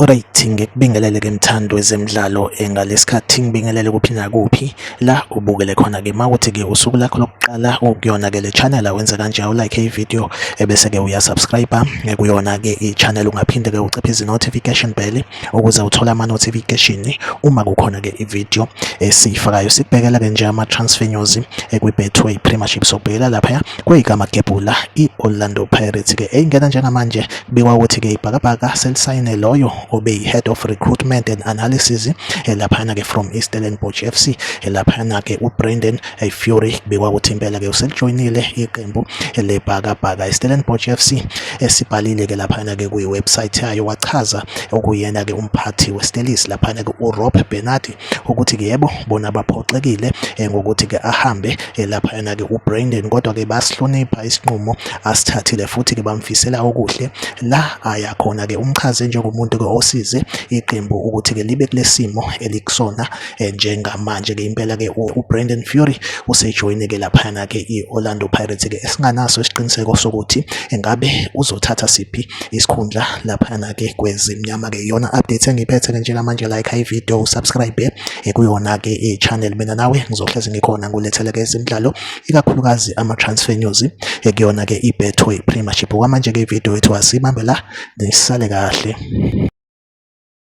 Alright, ngikubingelele ke mthandi wezemidlalo ngalesikhathi ngibingelele kuphi nakuphi la ubukele khona ke mawuthi ke usuku lakho lokuqala ukuyona ke le channel awenze kanje awulike i-video ebese ke uyasubscribe kuyona ke i-channel ungaphinde ke ucipheze i-notification bell ukuze uthole ama-notification uma kukhona ke i-video esiyifakayo. Sikubhekela ke nje ama-transfer news kwi-Betway Premiership, sokubhekela lapha kweyikamagebhula i-Orlando Pirates ke eyingena njengamanje. Kubikwa ukuthi ke ibhakabhaka selisayine loyo obeyi-head of recruitment and analysis laphana ke from iStellenbosch FC, laphana ke uBrandon Fury. Kubikwa ukuthi impela ke uselijoyinile iqembu lebhakabhaka iStellenbosch FC. Esibhalile ke laphana ke kwi-website yayo, wachaza okuyena ke umphathi weStellies laphana ke uRob Bernardi ukuthi ke yebo, bona baphoxekile ngokuthi ke ahambe laphana ke uBrandon, kodwa ke basihlonipha isinqumo asithathile futhi ke bamfisela okuhle la aya khona ke. Umchaze njengomuntu ke osize iqembu ukuthi ke libe kulesimo elikusona njengamanje ke. Impela ke uBrandon Fury usejoyine ke laphana ke i-Orlando Pirates ke, esinganaso isiqiniseko sokuthi engabe uzothatha siphi isikhundla laphana ke kwezimnyama ke. Iyona update engiphethe ke njengamanje. Like i-video, usubscribe kuyona ke i-channel. Mina nawe ngizohlezi ngikhona ngulethele ke ezemidlalo, ikakhulukazi ama-transfer news kuyona ke i-Betway Premiership. Kwamanje ke i-video yethu asibambe la, nisale kahle.